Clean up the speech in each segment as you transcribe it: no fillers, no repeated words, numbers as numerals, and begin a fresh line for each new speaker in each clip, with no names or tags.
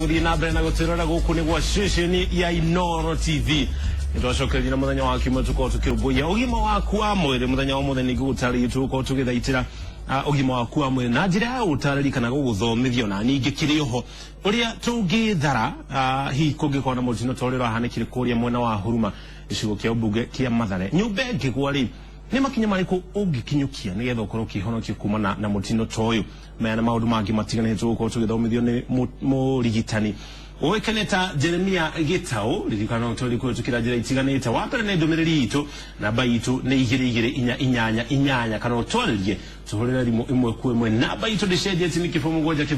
Gũthiĩ na mbere na gũtwĩrora gũkũ nĩ gwa ceceni ya Inoro TV. Nĩtwacokereria na mũthenya wa kiumia tũkorwo tũkĩrũmbũiya ũgima waku wa mwĩrĩ. Mũthenya wa ũmũthĩ ningĩ gũtarĩria tũgũkorwo tũgĩthaitĩra ũgima waku wa mwĩrĩ na njĩra ya gũtarĩria kana gũgũthomithia ona ningĩ kĩrĩ oho ũrĩa tũngĩthara hihi kũngĩkorwo na mũtino ta ũrĩa ũrahanĩkire kũrĩa mwena wa Huruma gĩcigo kĩa ũmbunge kĩa Mathare. Nyũmba ĩngĩgwa rĩ, nĩ makinya marĩkũ ũngĩkinyũkia nĩgetha ũkorwo ũkĩhonokia kumana na mũtino ta ũyũ? Maya na maũndũ mangĩ matiganĩte tũgũkorwo tũgĩthomithio nĩ mũrigitani ũĩkaine ta Jeremia Gĩtaũ. Ririkana tũrĩ kũhĩtũkĩra njĩra itiganĩte. Wa mbere nĩ ndũmĩrĩri itũ, namba itũ nĩ 2 2 4 8 8, kana ũtwarĩrie tũhũrĩre thimũ ĩmwe kwa ĩmwe. Namba itũ ndĩcenjetie, nĩ 0 7 0 6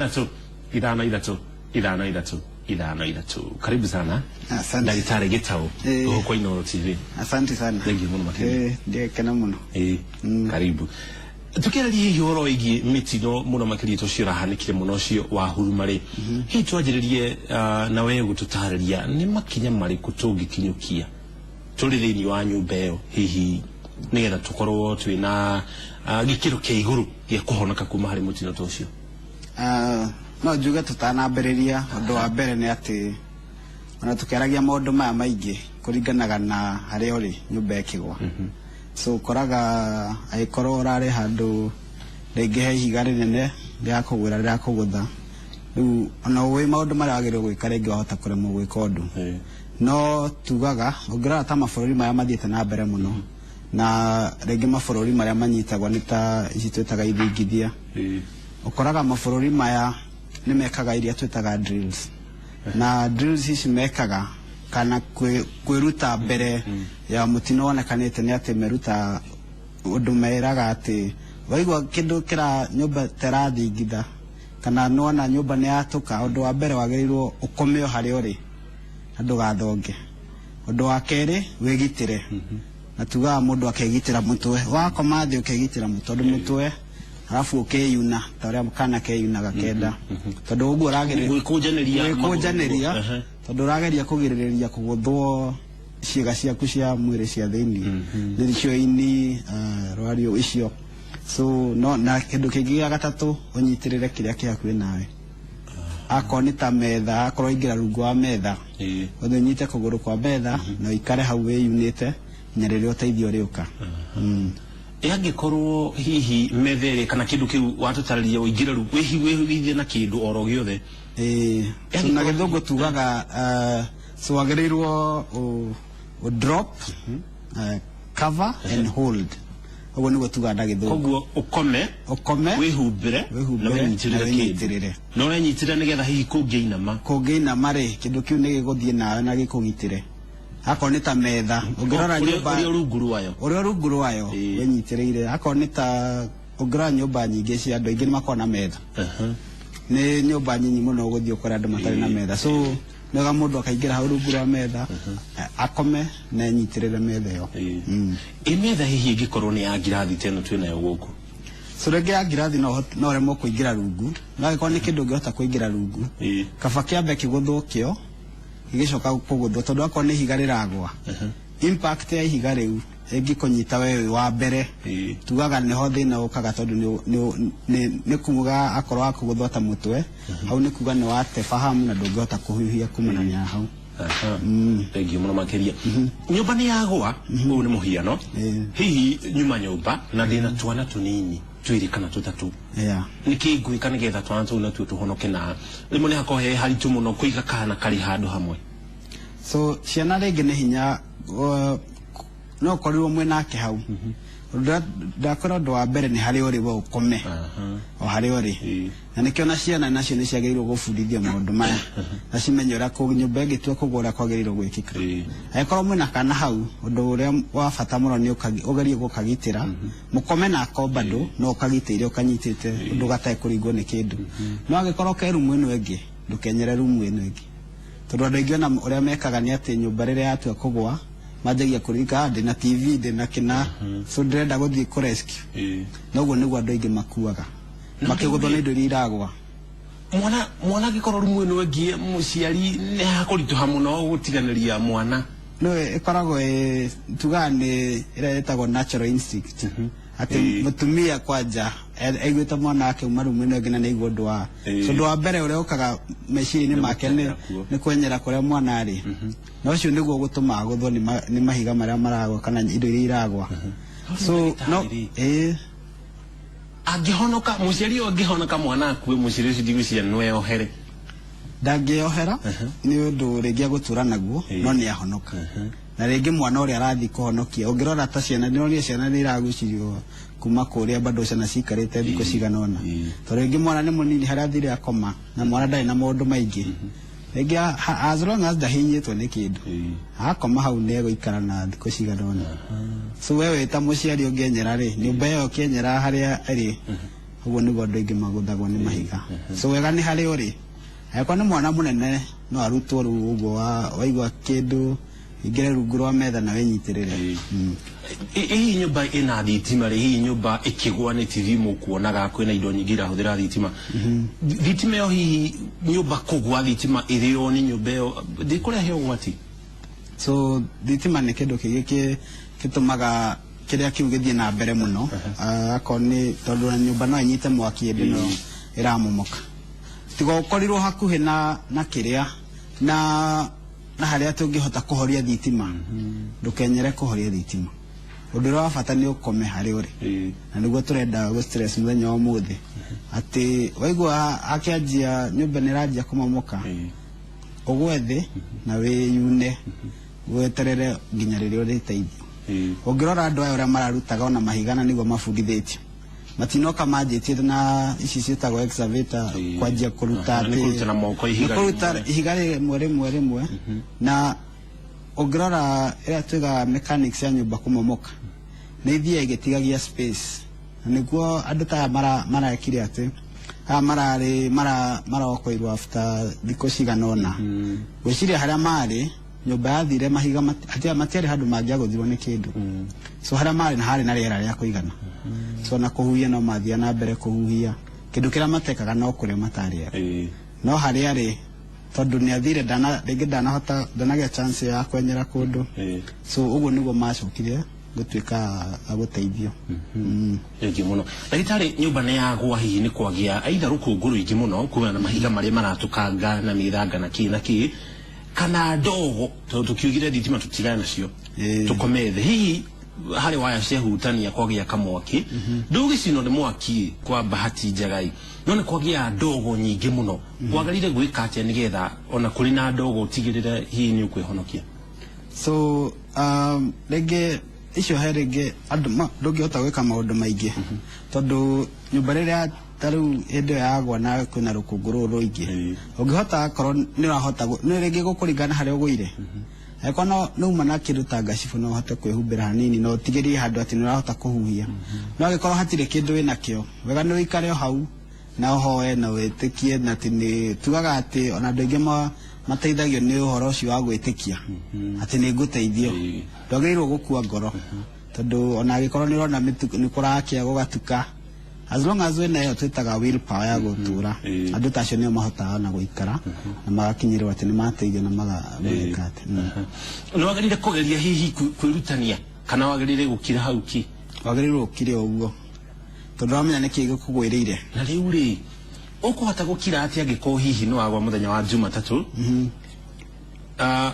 6 5 3 5 3 5 3. Karibu sana.
Asante.
Ndagĩtarĩ Gĩtaũ, gũkũ kwa Inooro TV.
Asante sana.
Thank you mũno makĩria.
Ndĩkena mũno.
Karibu. Tukĩarĩria hihi ũhoro wĩgiĩ mĩtino mũno makĩria tũcio ũrahanĩkire mũno ũcio wa Huruma rĩ, hihi twanjĩrĩrie na we gũtũtarĩria nĩ makinya marĩkũ tũngĩkinyũkia tũrĩ thĩinĩ wa nyũmba ĩyo hihi nĩgetha tũkorwo twĩna gĩkĩro kĩa igũrũ gĩa kũhonoka kuma harĩ mũtino ta ũcio?
No njuge tũtanambĩrĩria, ũndũ wa mbere nĩ atĩ ona tũkĩaragia maũndũ maya maingĩ kũringanaga na harĩa ũrĩ nyũmba ĩkĩgwa. So ũkoraga angĩkorwo ũrarĩ handũ rĩngĩ he ihiga rĩnene rĩrakũgwĩra, rĩrakũgũtha, rĩu ona ũĩ maũndũ marĩa wagĩrĩirwo gwĩka, rĩngĩ wahota kũremwo gwĩka ũndũ. No tugaga ũngĩrora ta mabũrũri marĩa mathiĩte na mbere mũno na rĩngĩ mabũrũri marĩa manyitagwo nĩ ta ici twĩtaga ithingithia, ũkoraga mabũrũri maya nĩ mekaga iria twĩtaga drills, na drills ici mekaga kana kwĩruta mbere ya mũtino wonekanĩte nĩ atĩ meruta ũndũ meraga atĩ waigua kĩndũ kĩra nyũmba ta ĩrathingitha kana nĩwona nyũmba nĩ yatũka, ũndũ wa mbere wagĩrĩirwo ũkome o harĩa ũrĩ na ndũgathonge. Ũndũ wa kerĩ, wĩgitĩre, na tugaga mũndũ akegitĩra mũtwe, wakoma thĩ ũkegitĩra mũtwe, tondũ mũtwe, arabu ũkeyuna ta ũrĩa kana keyunaga kenda, tondũ ũguo ũrageria
gwĩkũnjanĩria.
Gwĩkũnjanĩria, tondũ ũrageria kũgirĩrĩria kũgũthwo ciĩga ciaku cia mwĩrĩ cia thĩinĩ, nĩcio ini, rwario icio. So no na kĩndũ kĩngĩ gĩa gatatũ, ũnyitĩrĩre kĩrĩa kĩ hakuhĩ nawe, akorwo nĩ ta metha, akorwo ingĩra rungu wa metha, ũthiĩ ũnyite kũgũrũ kwa metha na ũikare hau wĩyunĩte nginya rĩrĩa ũteithio ũrĩũka.
Ĩ angĩkorwo hihi metha ĩrĩa kana kĩndũ kĩu watũtarĩria ũingĩre rungu wĩhithie na kĩndũ oro gĩothe?
So na Gĩthũngũ tugaga so wagĩrĩirwo ũ drop, cover and hold. Ũguo nĩguo tugaga na Gĩthũngũ.
Koguo ũkome,
ũkome,
wĩhumbĩre,
wĩhumbĩre,
na wĩnyitĩrĩre
na
kĩndũ.
Wĩnyitĩrĩre.
Na ũrenyitĩrĩra nĩgetha hihi kũngĩinama,
kũngĩinama rĩ, kĩndũ kĩu nĩ gĩgũthiĩ nawe na gĩkũgitĩre. Akorwo nĩ ta metha, ũngĩrora nyũmba
ũrĩa rungu rwayo,
ũrĩa rungu rwayo, wĩnyitĩrĩire. Akorwo nĩ ta ũngĩrora nyũmba nyingĩ cia andũ aingĩ nĩ makoragwo na metha. Nĩ nyũmba nyinyi mũno ũgũthiĩ ũkore andũ matarĩ na metha, so nĩwega mũndũ akaingĩra hau rungu rwa metha, akome na enyitĩrĩre metha ĩyo.
Ĩ metha hihi ĩngĩkorwo nĩ ya ngirathi ta ĩno twĩnayo gũkũ?
So rĩngĩ ya ngirathi no ũremwo kũingĩra rungu, no angĩkorwo nĩ kĩndũ ũngĩhota kũingĩra rungu, kaba kĩambe kĩgũthwo kĩo gĩgĩcoka kũgũthwo, tondũ akorwo nĩ ihiga rĩragwa, impact ya ihiga rĩu ĩngĩkũnyita we wĩ wa mbere, tugaga nĩho thĩna ũkaga, tondũ nĩ kuga akorwo akũgũthwo ta mũtwe hau, nĩ kuga nĩ wate fahamu na ndũngĩhota kũhuhia kumana na hau.
Thank you mũno makĩria. Nyũmba nĩ yagwa, ũyũ nĩ mũhiano, hihi nyuma nyũmba na ndĩna twana tũnini twĩrĩ kana tũtatũ, nĩkĩ ngwĩka nĩgetha twana tũu natuo tũhonoke? Na rĩmwe nĩ hakorwo he haritũ mũno kũiga kana karĩ handũ hamwe.
So ciana rĩngĩ nĩ hinya, no ũkorirwo mwĩnake hau. Ndakwĩra ũndũ wa mbere nĩ harĩa ũrĩ we ũkome o harĩa ũrĩ. Na nĩkĩo na ciana nacio nĩ ciagĩrĩirwo gũbundithio maũndũ maya na cimenye ũrĩa nyũmba ĩngĩtua kũgũa ũrĩa kwagĩrĩirwo gwĩkĩka. Angĩkorwo mwĩna kana hau, ũndũ ũrĩa wa bata mũno nĩ ũgerie gũkagitĩra, mũkome nako bado no ũkagitĩire, ũkanyitĩte ũndũ gatarĩ kũringwo nĩ kĩndũ. No angĩkorwo ke rumu ĩno ĩngĩ, ndũkenyere rumu ĩno ĩngĩ, tondũ andũ aingĩ ona ũrĩa mekaga nĩ atĩ nyũmba rĩrĩa yatua kũgwa manjagia kũririkana, "Ah, ndĩna TV, ndĩna kĩna, so ndĩrenda gũthiĩ kũ rescue." Noguo nĩguo andũ aingĩ makuaga makĩgũthwo nĩ indo iria iragwa.
Mwana angĩkorwo rumu ĩno ĩngĩ, mũciari nĩ hakũritũha mũno gũtiganĩria mwana.
No ĩkoragwo ĩ tugaga nĩ ĩrĩa ĩtagwo natural instinct, atĩ mũtumia kwanja aiguĩte mwana wake uma rumu ĩno ĩngĩ na nĩ aigua ũndũ wa so ũndũ wa mbere ũrĩa ũkaga meciria-inĩ make nĩ kwenyera kũrĩa mwana arĩ, na ũcio nĩguo gũtũma agũthwo nĩ mahiga marĩa maragwa kana indo iria iragwa. So no
angĩhonoka mũciari ũyũ, angĩhonoka mwana akue, mũciari ũcio ndigwĩciria no eyohere.
Ndangĩyohera nĩ ũndũ rĩngĩ agũtũra naguo, no nĩ ahonoka. Na rĩngĩ mwana ũrĩa arathiĩ kũhonokia, ũngĩrora ta ciana, ndĩronire ciana nĩ iragucĩrĩrio kuma kũrĩa bado ciana cikarĩte thikũ cigana ũna, tondũ rĩngĩ mwana nĩ mũnini harĩa athire akoma, na mwana ndarĩ na maũndũ maingĩ. Rĩngĩ as long as ndahinyĩtwo nĩ kĩndũ, akoma hau nĩ egũikara na thikũ cigana ũna. So we wĩ ta mũciari ũngĩenyera rĩ, nyũmba ĩyo ũkĩenyera harĩa ĩrĩ, ũguo nĩguo andũ aingĩ magũthagwo nĩ mahiga. So wega nĩ harĩa ũrĩ, angĩkorwo nĩ mwana mũnene no arutwo rĩu ũguo, waigua kĩndũ ingĩre rungu rwa metha na wĩnyitĩrĩre.
Hihi nyũmba ĩna thitima rĩ, hihi nyũmba ĩkĩgwa nĩ TV mũkuonaga kwĩna indo nyingĩ irahũthĩra thitima, thitima ĩyo, hihi nyũmba kũgwa thitima ĩrĩo nĩ nyũmba ĩyo ndĩkũrehe ũgwati?
So thitima nĩ kĩndũ kĩngĩ gĩtũmaga kĩrĩa kĩu gĩthiĩ na mbere mũno, akorwo nĩ tondũ nyũmba no ĩnyite mwaki hĩndĩ ĩno ĩramomoka, tiga ũkorirwo hakuhĩ na kĩrĩa na harĩa tũngĩhota kũhoria thitima, ndũkenyere kũhoria thitima. Ũndũ ũrĩa wa bata nĩ ũkome harĩa ũrĩ, na nĩguo tũrenda gũ stress mũthenya wa ũmũthĩ, atĩ waigua akĩanjia nyũmba nĩ ĩranjia kũmomoka, ũgwe thĩ na wĩyune weterere nginya rĩrĩa ũrĩteithio. Ũngĩrora andũ aya ũrĩa mararutaga ona mahiga, na nĩguo mabundithĩtio, matinoka manjĩtie na ici ciĩtagwo excavator kwanjia kũruta,
atĩ
nĩ kũruta ihiga rĩmwe rĩmwe rĩmwe. Na ũngĩrora ĩrĩa tuigaga mechanics ya nyũmba kũmomoka, nĩ ithiaga ĩgĩtigagia space, na nĩguo andũ ta aya marekire atĩ aya mararĩ marokoirwo after thikũ cigana ũna. Ngwĩciria harĩa marĩ nyũmba yathire mahiga matiarĩ handũ mangĩagũthirwo nĩ kĩndũ, so harĩa marĩ na harĩ na rĩera rĩa kũigana, so na kũhuhia no mathia na mbere kũhuhia. Kĩndũ kĩrĩa matekaga no kũrĩa matarĩaga, no harĩa rĩ tondũ nĩ athire rĩngĩ ndanahota, ndanagĩa chance ya kwenyera kũndũ, so ũguo nĩguo macokire gũtuĩka a gũteithio.
Thengiũ mũno, ndagĩtarĩ. Nyũmba nĩ yagwa, hihi nĩ kwagĩa aitha rũkũngũ rũingĩ mũno kumana na mahiga marĩa maratũkanga na mĩthanga na kĩ na kĩ kana ndogo, tondũ tũkiugire thitima tũtigane nacio, tũkome thĩ, hihi harĩ waya ciahutania kwagĩa kamwaki, ndũgĩcinwo nĩ mwaki kwa bahati njega, no nĩ kwagĩa ndogo nyingĩ mũno, wagĩrĩire gwĩka atĩa nĩgetha ona kũrĩ na ndogo ũtigĩrĩre hihi nĩ ũkwĩhonokia?
So rĩngĩ icio he rĩngĩ andũ ndũngĩhota gwĩka maũndũ maingĩ, tondũ nyũmba rĩrĩa ta rĩu hĩndĩ ĩyo yagwa na kwĩna rũkũngũ rũrũ rũingĩ, ũngĩhota akorwo nĩ ũrahota nĩ rĩngĩ gũkũringana harĩa ũgũire, angĩkorwo no nĩuma na kĩndũ ta ngacibũ no ũhote kwĩhumbĩra hanini na ũtigĩrĩrie handũ atĩ nĩ ũrahota kũhuhia. No angĩkorwo hatirĩ kĩndũ wĩnakĩo, wega nĩ ũikare o hau na ũhoe na wĩtĩkie, na atĩ nĩ tugaga atĩ ona andũ aingĩ mateithagio nĩ ũhoro ũcio wa gwĩtĩkia atĩ nĩ ngũteithio. Ndwagĩrĩirwo gũkua ngoro, tondũ ona angĩkorwo nĩ ũrona nĩ kũrakĩa gũgatuka, as long as wĩna ĩyo twĩtaga will power ya gũtũra, andũ ta acio nĩo mahotaga ona gũikara na magakinyĩrwo atĩ nĩ mateithio na mageka atĩ.
Nĩ wagĩrĩire kũgeria hihi kwĩrutania kana wagĩrĩire gũkira hau ki?
Wagĩrĩirwo ũkire ũguo, tondũ ũramenya nĩkĩ gĩkũgwĩrĩire.
Na rĩu rĩ, ũkũhota gũkira atĩa angĩkorwo hihi nĩ wagwa mũthenya wa Jumatatũ,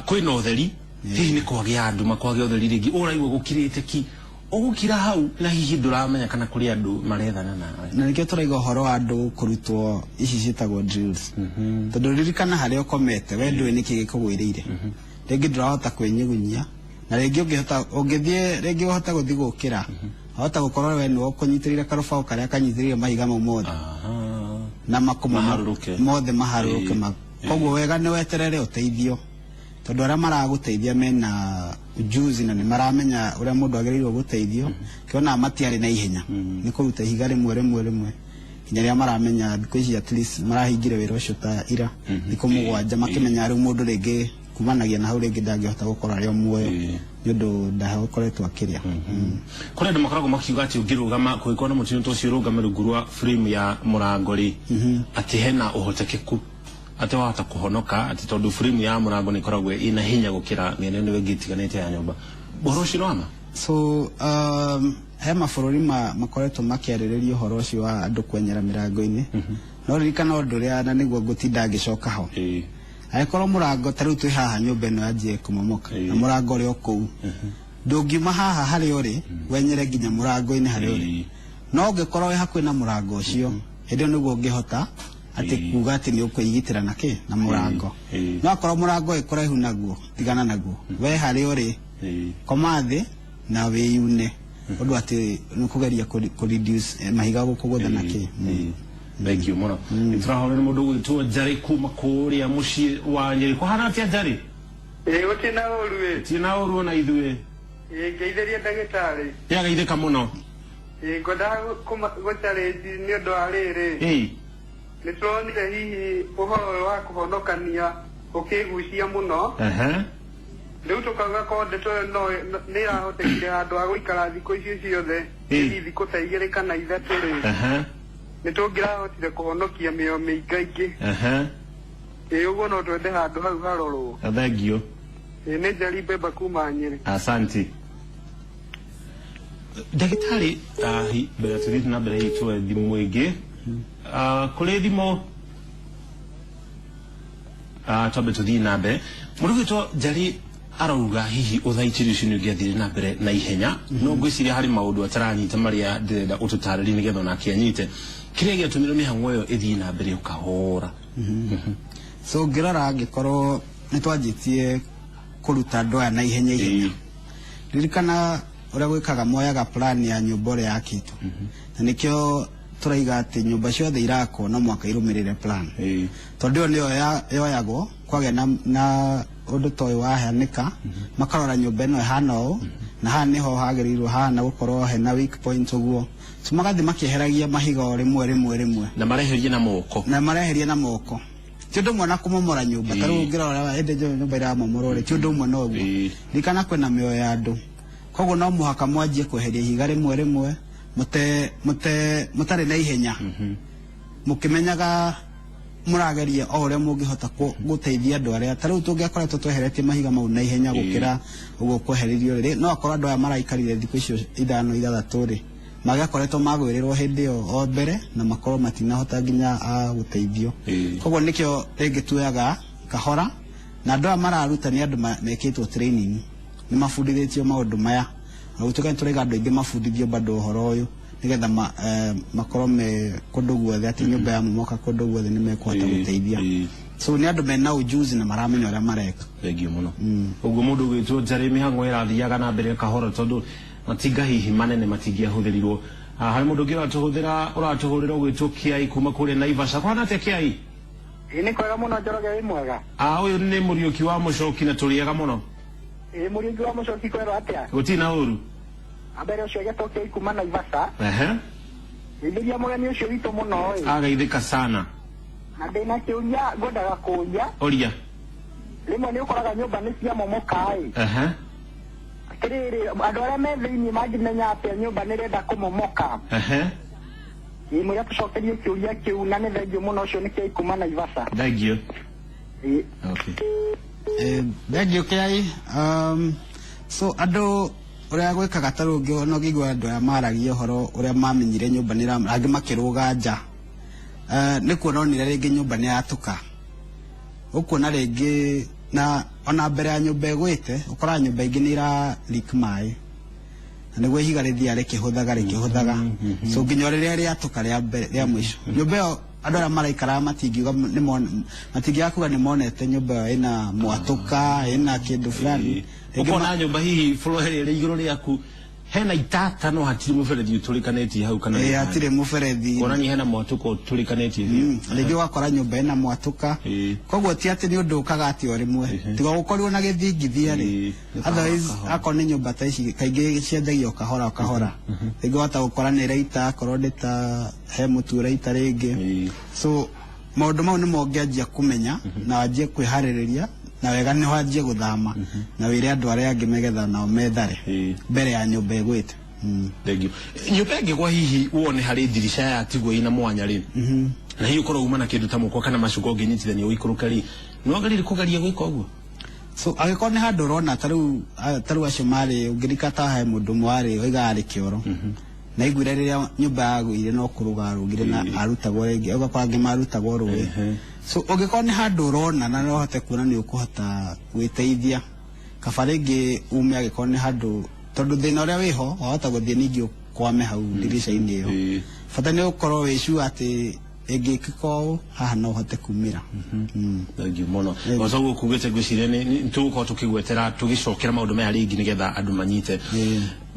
kwĩna ũtheri, hihi nĩ kwagĩa nduma, kwagĩa ũtheri rĩngĩ, ũraigua gũkirĩte ki, ũgũkira hau na hihi ndũramenya kana kũrĩ andũ marethana nawe?
Na nĩkĩo tũraiga ũhoro wa andũ kũrutwo ici ciĩtagwo drills, tondũ ririkana harĩa ũkomete we ndũĩ nĩkĩ gĩkũgwĩrĩire. Rĩngĩ ndũrahota kwĩnyugunyia, na rĩngĩ ũngĩhota ũngĩthiĩ rĩngĩ ũhote gũthiĩ gũkĩra, wahota gũkorwo we nĩwe ũkũnyitĩrĩire karũbaũ karĩa kanyitĩrĩire mahiga mau mothe na makũmo mothe maharũrũke. Koguo wega nĩ weterere ũteithio, tondũ arĩa maragũteithia mena ujuzi na nĩ maramenya ũrĩa mũndũ agĩrĩirwo gũteithio. Kĩona matiarĩ na ihenya nĩ kũruta ihiga rĩmwe rĩmwe rĩmwe nginya rĩrĩa maramenya thikũ ici at least marahingire wĩra ũcio ta ira thikũ 7, makĩmenya rĩu mũndũ rĩngĩ kumanagia na hau rĩngĩ ndangĩhota gũkorwo arĩ o muoyo nĩ ũndũ ndakoretwo akĩrĩa.
Kũrĩ andũ makoragwo makiuga atĩ ũngĩrũgama kũngĩkorwo na mũtino ta ũcio, ũrũgame rungu rwa frame ya mũrango rĩ, atĩ hena ũhotekeku atĩ wahota kũhonoka, atĩ tondũ frame ya mũrango nĩ ĩkoragwo ĩna hinya gũkĩra mĩena ĩno ĩngĩ ĩtiganĩte ya nyũmba. Ũhoro ũcio nĩ wa ma?
So He mabũrũri makoretwo makĩarĩrĩria ũhoro ũcio wa andũ kwenyera mĩrango-inĩ, no ririkana ũndũ ũrĩa, na nĩguo ngũtinda ngĩcoka ho. Angĩkorwo mũrango, ta rĩu twĩ haha nyũmba ĩno yanjie kũmomoka, na mũrango ũrĩ o kũu, ndũngiuma haha harĩa ũrĩ wenyere nginya mũrango-inĩ harĩa ũrĩ. No ũngĩkorwo wĩ hakuhĩ na mũrango ũcio, hĩndĩ ĩyo nĩguo ũngĩhota atĩ kuga atĩ nĩ ũkwĩgitĩra na kĩ na mũrango. No akorwo mũrango wĩ kũraihu naguo, tigana naguo, we harĩa ũrĩ, koma thĩ na wĩyune ũndũ atĩ nĩ kũgeria kũ reduce mahiga gũkũgũtha na kĩ.
Thank you mũno. Nĩ tũrahũrĩra mũndũ ũgwĩtwo Njarĩ kuma kũrĩa mũciĩ wa Nyĩrĩ. Kũhana atĩa, Njarĩ?
Ĩĩ, gũtirĩ na ũru ĩ.
Tirĩ na ũru ona ithuĩ.
Ĩĩ, ngeithĩrie ndagĩtarĩ.
Yagaithĩka mũno.
Ĩĩ, ngwendaga gũchallenge nĩ ũndũ wa rĩrĩ. Nĩ tũronire hihi ũhoro ũyũ wa kũhonokania ũkĩgucia mũno. Rĩu tũkauga ko ndeto ĩyo no nĩ ĩrahotekire handũ ha gũikara thikũ icio ciothe, hihi thikũ ta 2 kana 3 rĩ, nĩ tũngĩrahotire kũhonokia mĩoyo mĩingaingĩ. Ĩĩ, ũguo no twende handũ hau harorwo.
Thank you.
Ĩĩ, nĩ Njeri Mbemba kuma Nyĩrĩ.
Asante ndagĩtarĩ. Mbere tũthiĩte na mbere, hihi tuoe thimũ ĩngĩ. Kũrĩ thimũ. Twambe tũthiĩ na mbere. Mũndũ ũgwĩtwo Njarĩ arauga hihi ũthaitĩri ũcio nĩ ũngĩathire na mbere na ihenya, no ngwĩciria harĩ maũndũ ataranyita marĩa ndĩrenda ũtũtarĩrie nĩgetha onake anyite kĩrĩa gĩatũmire mĩhang'o ĩyo ĩthiĩ na mbere ũkahora.
So ngĩrora, angĩkorwo nĩ twanjĩtie kũruta andũ aya na ihenya ihenya, ririkana ũrĩa gwĩkaga, moyaga plan ya nyũmba ũrĩa yakĩtwo, na nĩkĩo tũraiga atĩ nyũmba ciothe irakwo no mwaka irũmĩrĩre plan, tondũ ĩyo nĩyo yoyagwo kwagĩa na ũndũ ta ũyũ wahanĩka, makarora nyũmba ĩno ĩhana ũũ, na haha nĩho hagĩrĩirwo hahana gũkorwo hena weak point ũguo, so magathiĩ makĩeheragia mahiga o rĩmwe rĩmwe rĩmwe.
Na mareherie na moko.
Na mareheria na moko. Ti ũndũ ũmwe na kũmomora nyũmba. Ta rĩu ũngĩrora hĩndĩ ĩyo nyũmba iramomorwo rĩ, ti ũndũ ũmwe na ũguo. Ririkana kwĩna mĩoyo ya andũ, koguo no mũhaka mwanjie kweheria ihiga rĩmwe rĩmwe, mũte mũte mũtarĩ na ihenya, mũkĩmenyaga mũrageria o ũrĩa mũngĩhota gũteithia andũ arĩa. Ta rĩu tũngĩakoretwo tweheretie mahiga mau na ihenya gũkĩra ũguo kweheririo rĩ, no akorwo andũ aya maraikarire thikũ icio 5 6 rĩ, magĩakoretwo magwĩrĩrwo hĩndĩ ĩyo o mbere na makorwo matinahota nginya a gũteithio. Koguo nĩkĩo rĩngĩ tuoyaga kahora, na andũ aya mararuta nĩ andũ mekĩtwo training, nĩ mabundithĩtio maũndũ maya, na gũtuĩka nĩ tũraiga andũ aingĩ mabundithio bado ũhoro ũyũ nĩgetha makorwo me kũndũ guothe, atĩ nyũmba ya momoka kũndũ guothe nĩ mekũhota gũteithia. So nĩ andũ mena ujuzi na maramenya ũrĩa mareka.
Thank you mũno. Ũguo mũndũ ũgwĩtwo Njarĩ, mĩhang'o ĩrathiaga na mbere kahora tondũ matinga hihi manene matingĩahũthĩrirwo. Harĩ mũndũ ũngĩ ũratũhũthĩra, ũratũhũrĩra, ũgwĩtwo Kĩai kuma kũrĩa Naivasha. Kũhana atĩa, Kĩai?
Ĩĩ, nĩ kwega mũno. Njoroge, wĩ mwega?
Ũyũ nĩ Mũriũki wa Mũcoki, na tũrĩega mũno.
Ĩĩ, Mũriũki wa Mũcoki, kwerwo atĩa?
Gũtirĩ na ũru.
Ambere ũcio agetwo Kĩai kuma Naivasha. Geithĩria mũgeni ũcio witũ mũno ĩ.
Agaithĩka sana.
Na ndĩna kĩũria ngwendaga kũũria.
Ũria.
Rĩmwe nĩ ũkoraga nyũmba nĩ ciamomoka ĩ. Atĩrĩrĩ, andũ arĩa me thĩiniĩ mangĩmenya atĩa nyũmba nĩ ĩrenda kũmomoka? Ĩĩ, mwĩre tũcokerie kĩũria kĩu, na nĩ thengiũ mũno. Ũcio nĩ Kĩai kuma Naivasha.
Thank you.
Ĩĩ.
Okay.
Thank you, Kĩai. So andũ ũrĩa gwĩkaga, ta rĩu no ngĩigua andũ aya maragia ũhoro ũrĩa mamenyire nyũmba nĩ angĩ makĩrũga nja. Nĩ kuona onire rĩngĩ nyũmba nĩ yatũka, ũkuona rĩngĩ na ona mbere ya nyũmba ĩgwĩte, ũkoraga nyũmba ingĩ nĩ ira leak maĩ, na nĩguo ihiga rĩthiaga rĩkĩhũthaga rĩkĩhũthaga, so nginya o rĩrĩa rĩatũka rĩa mbere rĩa mũico, nyũmba ĩyo andũ arĩa maraikaraga matingiuga matingiaga kuga nĩ monete nyũmba ĩyo ĩna mwatũka, ĩna kĩndũ fulani. Rĩngĩ
Ũkona nyũmba hihi floor ĩrĩa ĩrĩ igũrũ rĩaku hena itata, no hatirĩ mũberethi ũtũrĩkanĩtie hau kana
Hatirĩ mũberethi.
Kuonania hena mwatũka ũtũrĩkanĩtie biũ.
Rĩngĩ ũgakora nyũmba ĩna mwatũka. Koguo ti atĩ nĩ ũndũ ũkaga atĩ o rĩmwe, tiga gũkorirwo na gĩthingithia rĩ. Otherwise, akorwo nĩ nyũmba ta ici kaingĩ cianjagia o kahora o kahora, rĩngĩ wahota gũkora nĩ ĩraita, akorwo nĩ ta he mũtu ũraita rĩngĩ. So maũndũ mau nĩmo ũngĩanjia kũmenya na wanjie kwĩharĩrĩria na wega, nĩ wanjie gũthama na wĩre andũ arĩa angĩ megetha nao methare mbere ya nyũmba ĩgwĩte.
Thank you. Nyũmba ĩngĩgwa hihi wone harĩ ndirica yatigwo ĩna mwanya rĩ, na hihi ũkorwo uma na kĩndũ ta mũkwa kana macuka ũngĩnyitithania ũikũrũke rĩ, nĩ wagĩrĩire kũgeria gwĩka ũguo?
So angĩkorwo nĩ handũ ũrona ta rĩu acio marĩ ũngĩrika ta he mũndũ mwarĩ oiga arĩ kĩoro na iguire rĩrĩa nyũmba yagũire no kũrũga arũgire na arutagwo rĩngĩ ũgakora angĩ marutagwo rũĩ. So ũngĩkorwo nĩ handũ ũrona na no ũhote kuona nĩ ũkũhota gwĩteithia kaba rĩngĩ ume angĩkorwo nĩ handũ tondũ thĩna ũrĩa wĩho wahota gũthiĩ ningĩ ũkwame hau ndirica-inĩ ĩyo. Bata nĩ ũkorwo wĩ sure atĩ ĩngĩkĩka ũũ haha no ũhote kumĩra.
Thengiũ mũno. O ũguo kugĩte ngwĩciria nĩ tũgũkorwo tũkĩgwetera tũgĩcokera maũndũ maya rĩngĩ nĩgetha andũ manyite.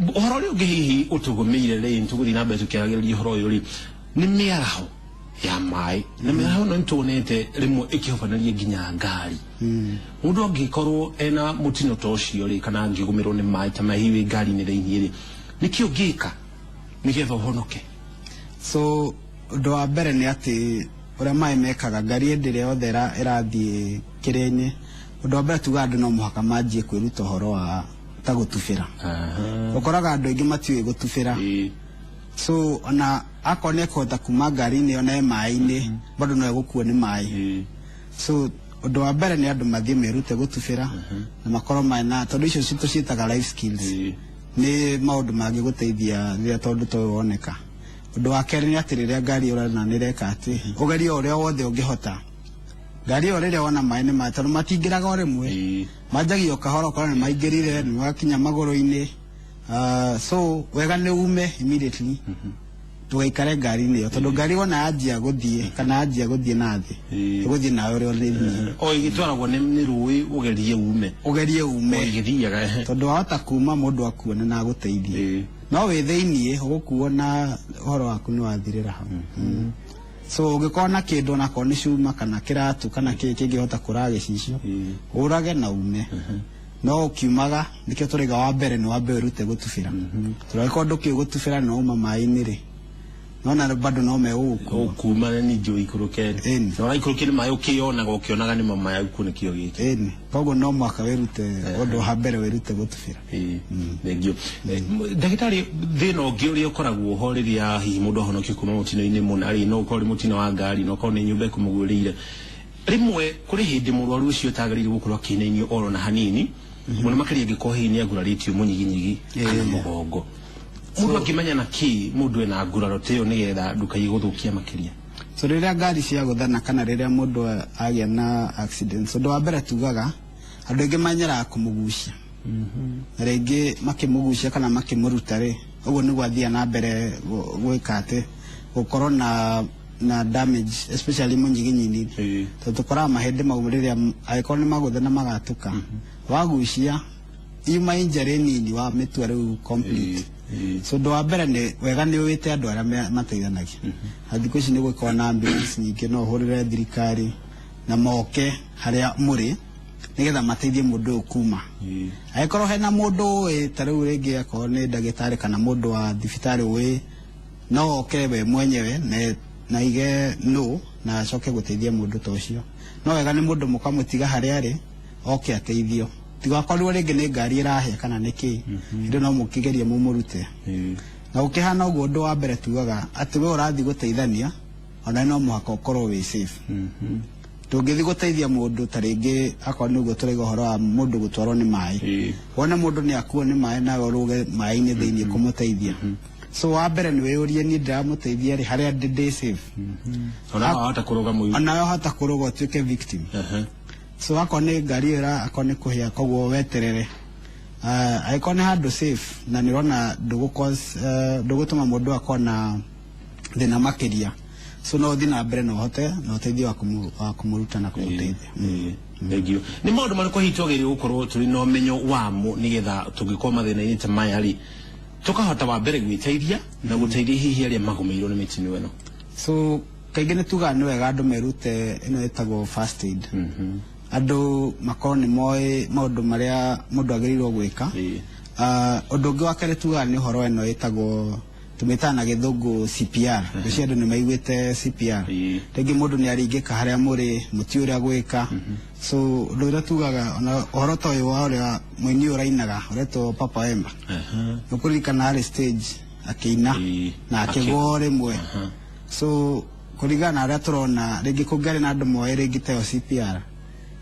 Ũhoro ũrĩa ũngĩ hihi ũtũgũmĩire rĩ tũgũthiĩ na mbere tũkĩaragĩrĩria ũhoro ũyũ rĩ nĩ mĩaraho ya maĩ na mĩaraho ĩno nĩtuonete rĩmwe ĩkĩhobanĩria nginya ngari. Mũndũ angĩkorwo ena mũtino ta ũcio rĩ kana angĩgũmĩrwo nĩ maĩ ta maya hihi wĩ ngari-inĩ thĩinĩ rĩ nĩkĩ ũngĩka nĩgetha ũhonoke?
So ũndũ wa mbere nĩ atĩ ũrĩa maĩ mekaga ngari hĩndĩ ĩrĩa yothe ĩrathiĩ kĩrĩa-inĩ ũndũ wa mbere tugaga andũ no mũhaka manjie kwĩruta ũhoro wa ta gũtubĩra. Ũkoraga andũ aingĩ matiũĩ gũtubĩra. So ona akorwo nĩ ekũhota kuma ngari-inĩ ona e maĩ-inĩ bado no egũkuo nĩ maĩ. So ũndũ wa mbere nĩ andũ mathiĩ merute gũtubĩra na makorwo mena tondũ icio tũciĩtaga life skills. Nĩ maũndũ mangĩgũteithia rĩrĩa tondũ ta ũyũ woneka. Ũndũ wa kerĩ nĩ atĩ rĩrĩa ngari ũrona nĩ ĩreka atĩ ũgerie ũrĩa wothe ũngĩhota ngari ĩyo rĩrĩa wona maĩ nĩ maĩ tondũ matingĩraga o rĩmwe manjagia o kahora ũkora nĩ maingĩrire nĩ wakinya magũrũ-inĩ. So wega nĩ ume immediately ndũgaikare ngari-inĩ ĩyo tondũ ngari wona yanjia gũthiĩ kana yanjia gũthiĩ na thĩ ĩgũthiĩ nawe ũrĩa ũrĩ
o ĩgĩtwaragwo nĩ rũĩ ũgerie ume
ũgerie ume
ĩgĩthiaga
tondũ wahota kuma mũndũ akuone na agũteithie no wĩ thĩiniĩ ũgũkuo na ũhoro waku nĩ wathirĩra hau. So ũngĩkorwo na kĩndũ onakorwo nĩ cuma kana kĩratũ kana kĩ kĩngĩhota kũraga gĩcicio ũrage na ume. No ũkiumaga nĩkĩo tũraiga wa mbere nĩ wambe wĩrute gũtubĩra tondũ angĩkorwo ndũkĩũĩ gũtubĩra no uma maĩ-inĩ rĩ nona bado no megũgũkua
ũkuma na ningĩ ũikũrũke na ũraikũrũkia nĩ maĩ ũkĩyonaga ũkĩonaga nĩ maĩ ũkunĩkio gĩkĩ.
Ĩni koguo no mũhaka wĩrute ũndũ wa mbere wĩrute gũtubĩra.
Thengiũ. Ndagĩtarĩ thĩna ũngĩ ũrĩa ũkoragwo ho rĩrĩa hihi mũndũ ahonokio kuma mũtino-inĩ mũna rĩ no ũkorwo nĩ mũtino wa ngari no ũkorwo nĩ nyũmba ĩkũmũgwĩrĩire rĩmwe kũrĩ hĩndĩ mũrwaru ũcio ũtagĩrĩire gũkorwo akĩinainio oro na hanini mũno makĩria angĩkorwo hihi nĩ agurarĩtio mũnyiginyigi kana mũgongo. Mũndũ angĩmenya na kĩ mũndũ ena nguraro ta ĩyo nĩgetha ndũkaiye gũthũkia makĩria?
So rĩrĩa ngari ciagũthana kana rĩrĩa mũndũ agĩa na accident ũndũ wa mbere tugaga andũ aingĩ manyeraga kũmũgucia na rĩngĩ makĩmũgucia kana makĩmũruta rĩ ũguo nĩguo athiaga na mbere gwĩka atĩ gũkorwo na damage especially mũnyiginyini tondũ tũkoraga mahĩndĩ mau rĩrĩa angĩkorwo nĩ magũthe na magatũka wagucia yuma injury nini wa mĩtua rĩu complete. So ũndũ wa mbere nĩ wega nĩ ũĩte andũ arĩa mateithanagia. Na thikũ ici nĩ gũkorwo na ambulance nyingĩ no ũhũrĩre thirikari na moke harĩa mũrĩ nĩgetha mateithie mũndũ ũyũ kuma. Angĩkorwo hena mũndũ ũĩ ta rĩu rĩngĩ akorwo nĩ ndagĩtarĩ kana mũndũ wa thibitarĩ ũĩ no oke we mwenyewe na aige no na acoke gũteithia mũndũ ta ũcio. No wega nĩ mũndũ mũkamũtiga harĩa arĩ oke ateithio tigakorwo rĩngĩ nĩ ngari ĩrahĩa kana nĩ kĩ hĩndĩ no mũkĩgerie mũmũrute. Na ũkĩhana ũguo ũndũ wa mbere tugaga atĩ we ũrathiĩ gũteithania ona no mũhaka ũkorwo wĩ safe. Ndũngĩthiĩ gũteithia mũndũ ta rĩngĩ akorwo nĩ ũguo tũraiga ũhoro wa mũndũ gũtwarwo nĩ maĩ wone mũndũ nĩ akuo nĩ maĩ nawe ũrũge maĩ-inĩ thĩiniĩ kũmũteithia. So wa mbere nĩ wĩyũrie niĩ ndĩramũteithia rĩ harĩa ndĩ safe.
Ona wahota kũrũga mũiru
ona wahota kũrũga ũtuĩke victim. So akorwo nĩ ngari ĩyo akorwo nĩ kũhĩa koguo weterere angĩkorwo nĩ handũ safe na nĩ ũrona ndũgũtũma mũndũ akorwo na thĩna makĩria so no ũthiĩ na mbere na ũhote na ũteithio wa kũmũruta na kũmũteithia.
Thengiũ. Nĩ maũndũ marĩkũ hihi twagĩrĩirwo gũkorwo tũrĩ na ũmenyo wamo nĩgetha tũngĩkorwo mathĩna-inĩ ta maya rĩ tũkahota wa mbere gwĩteithia na gũteithia hihi arĩa magũmĩirwo nĩ mĩtino ĩno?
So kaingĩ nĩ tugaga nĩ wega andũ merute ĩno ĩtagwo first aid. Andũ makorwo nĩ moĩ maũndũ marĩa mũndũ agĩrĩirwo gwĩka. Ũndũ ũngĩ wa kerĩ tugaga nĩ ũhoro ĩno ĩtagwo tũmĩtaga na gĩthũngũ CPR. Ngwĩciria andũ nĩ maiguĩte CPR. Rĩngĩ mũndũ nĩ aringĩka harĩa mũrĩ mũtiũĩ ũrĩa gwĩka. So ũndũ ũrĩa tugaga ona ũhoro ta ũyũ wa ũrĩa mũini ũyũ ũrainaga ũretwo Papa Wemba nĩũkũririkana arĩ stage akĩina na akĩgwo rĩmwe. So kũringana na ũrĩa tũrona rĩngĩ kũngĩarĩ na andũ moĩ rĩngĩ ta ĩyo CPR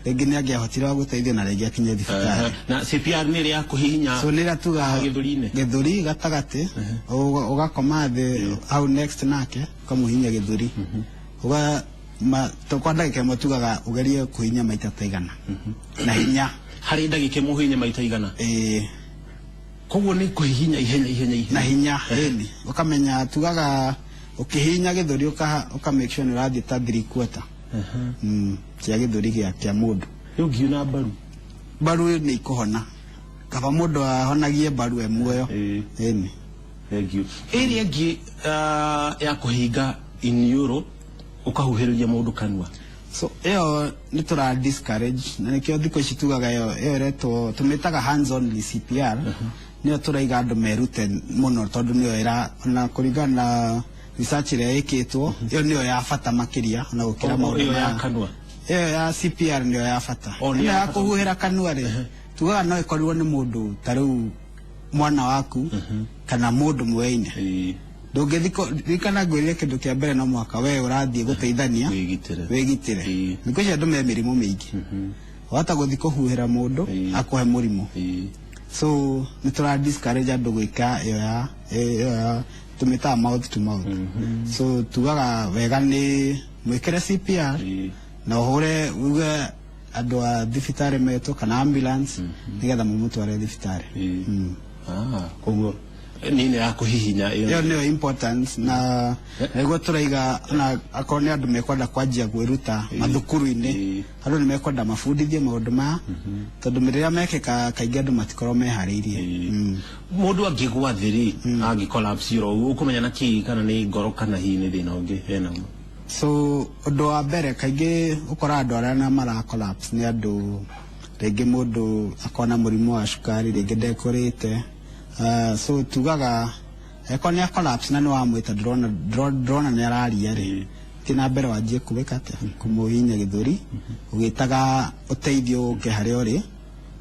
Rĩngĩ nĩ angĩahotire wa gũteithio na rĩngĩ akinye thibitarĩ.
Na CPR nĩ ĩrĩa ya kũhihinya
so nĩ ĩrĩa tuga
gĩthũri-inĩ?
Gĩthũri gatagatĩ, ũgakoma thĩ hau next nake ũkamũhihinya gĩthũri. Uga ma to kwa ndagĩka ĩmwe tugaga ũgerie kũhihinya maita ta igana na hinya.
Harĩ ndagĩka ĩmwe ũhihinye maita igana?
Ĩĩ.
Koguo nĩ kũhihinya ihenya ihenya ihenya.
Na hinya, ĩni. Ũkamenya tugaga ũkĩhihinya gĩthũri ũka make sure nĩ ũrathiĩ ta 3/4. Cia gĩthũri kĩa mũndũ.
Rĩu ngiuna mbaru.
Mbaru nĩ ikũhona. Kaba mũndũ ahonagie mbaru e muoyo. Ĩni.
Thank you. Ĩrĩa ĩngĩ ya kũhinga iniũrũ ũkahuhĩrĩria mũndũ kanua.
So ĩyo nĩ tũra discourage na nĩkĩo thikũ ici tugaga ĩyo ĩretwo tũmĩtaga hands only CPR. Nĩyo tũraiga andũ merute mũno tondũ nĩyo ĩra ona kũringana na research ĩrĩa ĩkĩtwo ĩyo nĩyo ya bata makĩria ona gũkĩra maũndũ
ĩyo ya kanua.
Ĩyo ya CPR nĩyo ya bata. Ĩno ya kũhuhĩra kanua rĩ tugaga no ĩkorirwo nĩ mũndũ ta rĩu mwana waku kana mũndũ mũene. Ndũngĩthiko ririkana ngwĩrire kĩndũ kĩa mbere no mũhaka we ũrathiĩ gũteithania wĩgitĩre. Thikũ ici andũ me mĩrimũ mĩingĩ. Wahota gũthiĩ kũhuhĩra mũndũ akũhe mũrimũ. So nĩ tũra discourage andũ gwĩka ĩyo ya tũmĩtaga mouth to mouth. So tugaga wega nĩ mwĩkĩre CPR na ũhũre uge andũ a thibitarĩ metwo kana ambulance nĩgetha mũmũtware thibitarĩ.
Koguo nini ya kũhihinya
ĩyo nĩyo importance na nĩguo tũraiga na akorwo nĩ andũ mekwenda kwanjia kwĩruta mathukuru-inĩ andũ nĩ mekwenda mabundithie maũndũ maya tondũ rĩrĩa mekĩka kaingĩ andũ matikorwo meharĩirie.
Mũndũ angĩgwa thĩ rĩ angĩ collapse ro ũkũmenya na kĩ kana nĩ ngoro kana hihi nĩ thĩna ũngĩ enaguo?
So ũndũ wa mbere kaingĩ ũkoraga andũ arĩa mara collapse nĩ andũ rĩngĩ mũndũ akona mũrimũ wa cukari rĩngĩ ndekũrĩte. So tugaga eko nĩ collapse na nĩ wamwĩta ndĩrona nĩ araria rĩ ti na mbere wanjie kũwĩka atĩa kũmũhihinya gĩthũri ũgĩtaga ũteithio ũke harĩa ũrĩ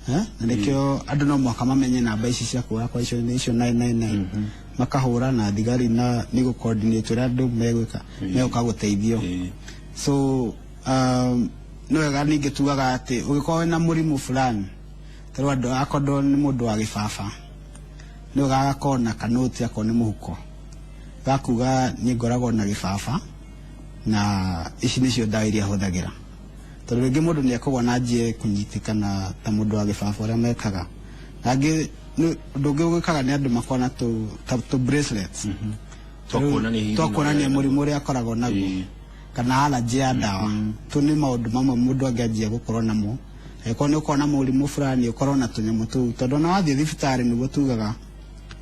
na nĩkĩo andũ no mũhaka mamenye namba ici cia kũhũra kwa icio icio 999 makahũra na thigari na nĩ gũ coordinate ũrĩa andũ megwĩka megũka gũteithio. So nĩ wega ningĩ tugaga atĩ ũngĩkorwo wĩna mũrimũ fulani tarĩu andũ akorwo nĩ mũndũ wa gĩbaba nĩ wega agakorwo na kanoti akorwo nĩ mũhuko gakuga niĩ ngoragwo na gĩbaba na ici nĩcio ndawa iria hũthagĩra tondũ rĩngĩ mũndũ nĩ ekũgwa na anjie kũnyitĩkana ta mũndũ wa gĩbaba ũrĩa mekaga. Angĩ ũndũ ũngĩ ũgĩkaga nĩ andũ makorwo na tũ bracelets twa kuonania mũrimũ ũrĩa akoragwo naguo kana allergy ya ndawa. Tũ nĩ maũndũ mamwe mũndũ angĩanjia gũkorwo namo. Angĩkorwo nĩ ũkorwo na mũrimũ fulani ũkorwo na tũnyamũ tũu tondũ ona wathiĩ thibitarĩ nĩguo tugaga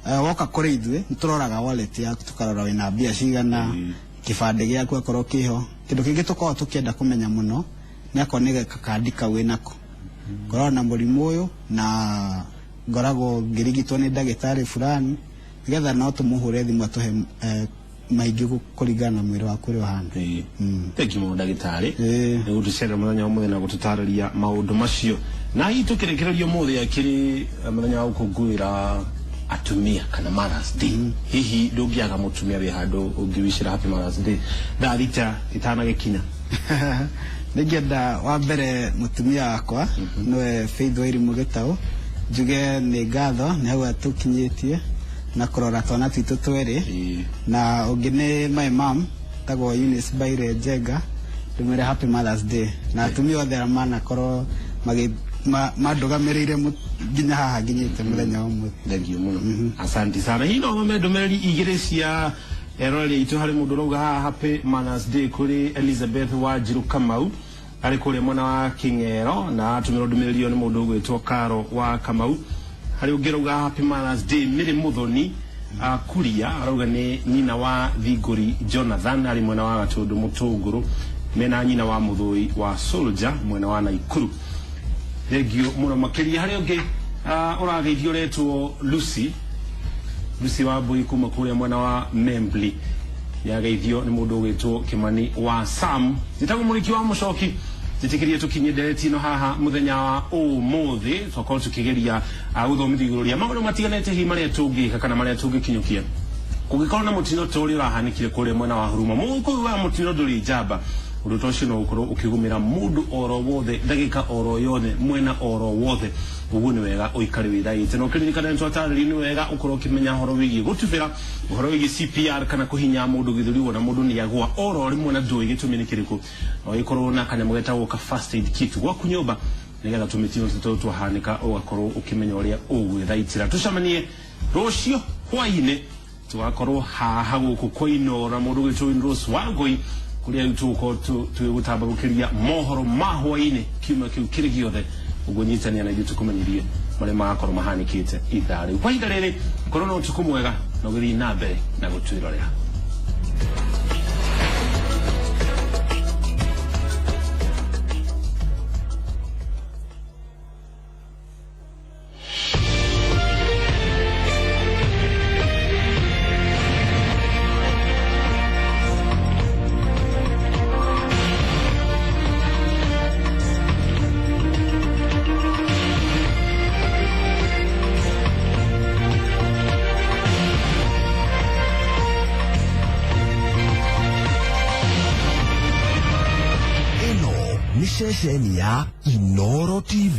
woka kũrĩ ithuĩ nĩ tũroraga wallet yaku tũkarora wĩna mbia cigana kĩbandĩ gĩaku akorwo kĩho. Kĩndũ kĩngĩ tũkoragwo tũkĩenda kũmenya mũno nĩ akorwo nĩ gakandi kau wĩnako. Ngoragwo na mũrimũ ũyũ na ngoragwo ngĩrigitwo nĩ ndagĩtarĩ fulani nĩgetha no tũmũhũre thimũ atũhe maingĩ kũringana na mwĩrĩ waku ũrĩa ũhana.
Thank you mũno ndagĩtarĩ nĩ gũtũcerera mũthenya wa ũmũthĩ na gũtũtarĩria maũndũ macio. Na hihi tũkĩrĩkĩrĩria ũmũthĩ akĩrĩ mũthenya wa gũkũngũĩra atumia kana Mother's Day. Hihi ndũngĩaga mũtumia wĩ handũ ũngĩwicĩra happy Mother's Day thaa thita itanagĩkinya?
Nĩngĩenda wa mbere mũtumia wakwa nĩwe Faith Wairimu Gĩtaũ njuge nĩ ngatho nĩ hau atũkinyĩtie na kũrora twana twitũ twerĩ na ũngĩ nĩ my mom tagwo Eunice Baire Njenga ndĩmwĩre happy Mother's Day na atumia othe arĩa manakorwo mandũgamĩrĩire nginya haha nginyĩte mũthenya wa ũmũthĩ.
Thank you mũno. Asante sana. Hihi no thome ndũmĩrĩri igĩrĩ cia eroreri aitũ harĩ mũndũ ũrauga haha happy Mother's Day kũrĩ Elizabeth Wanjiru Kamau arĩ kũrĩa mwena wa King'ero na atũmĩrwo ndũmĩrĩri ĩyo nĩ mũndũ ũgwĩtwo Karo wa Kamau. Harĩ ũngĩ ũrauga happy Mother's Day Mary Muthoni Kuria arauga nĩ nyina wa Thingũri Jonathan arĩ mwena wa Gatũndũ Mũtũngũrũ mena nyina wa Mũthũi wa Soldier mwena wa Naikuru. Thank you mũno makĩria. Harĩ ũngĩ ũrageithio ũretwo Lucy Lucy wa Mbui kuma kũrĩa mwena wa Membli yageithio nĩ mũndũ ũgwĩtwo Kimani wa Sam. Njĩtagwo Mũrĩki wa Mũcoki njĩtĩkĩrie tũkinyie ndereti ĩno haha mũthenya wa ũmũthĩ twakorwo tũkĩgeria gũthomithia igũrũ rĩa maũndũ matiganĩte hihi marĩa tũngĩka kana marĩa tũngĩkinyũkia kũngĩkorwo na mũtino ta ũrĩa ũrahanĩkire kũrĩa mwena wa Huruma. Mũgũkũyũ wa mũtino ndũrĩ njamba Ũndũ ta ũcio no ũkorwo ũkĩgũmĩra mũndũ oro wothe, ndagĩka oro yothe, mwena oro wothe. Ũguo nĩ wega ũikare wĩthaĩte, na ũkĩririkana nĩ twatarĩrio nĩ wega ũkorwo ũkĩmenya ũhoro wĩgiĩ gũtubĩra, ũhoro wĩgiĩ CPR kana kũhinya mũndũ gĩthũri wona mũndũ nĩ agwa oro rĩmwe na ndũĩ gĩtũmi nĩ kĩrĩkũ. No ĩkorwo na kanyamũ getagwo ka first aid kit gwaku nyũmba, nĩgetha tũmĩtino tũtũ twahanĩka ũgakorwo ũkĩmenya ũrĩa ũgwĩthaitĩra. Tũcemanie rũciũ hwaĩ-inĩ, tũgakorwo haha gũkũ kwa Inooro mũndũ ũgĩtwo Rose Wangui, kũrĩa rĩu tũgũkorwo tũgĩgũtambũrũkĩria mohoro ma hwaĩ-inĩ kiumia kĩu kĩrĩ gĩothe. Ũguo nyitania na ithuĩ tũkũmenyithie marĩa magakorwo mahanĩkĩte ithaa rĩu. Kwa ihinda rĩrĩ, korwo na ũtukũ mwega na ũgĩthiĩ na mbere na gũtwĩrorera.
Ĩno nĩ ceceni ya Inooro TV.